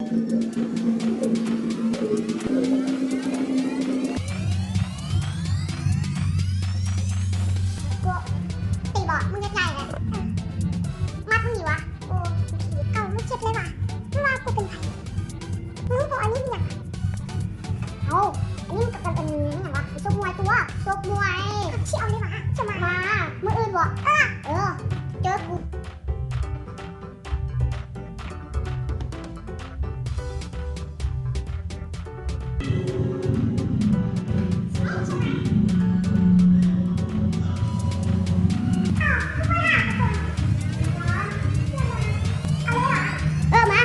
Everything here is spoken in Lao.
ກູ ຕີບໍ ມຶງເຮັດໃຫຍ່ແຫຼະ ມັດມຶງນີ້ຫວາ. ໂອ້ ເກົ້າ ມັນເຈັບເລີຍຫວາ. ມັນວ່າກູເປັນໃຜ? ຫື ໂຕອັນນີ້ອີ່ຫຍັງ? ເອົ້າ ອັນນີ້ມັນກໍເປັນອັນນີ້ຫຍັງຫວາ? ຊົກມວຍຕົວະ ຊົກມວຍ. ຊິເອົາເລີຍຫວາ? ຈະມາ ມາມື້ອື່ນບໍ? ເອີ ເອີ ເຈີກູ. ເອີ ມາ.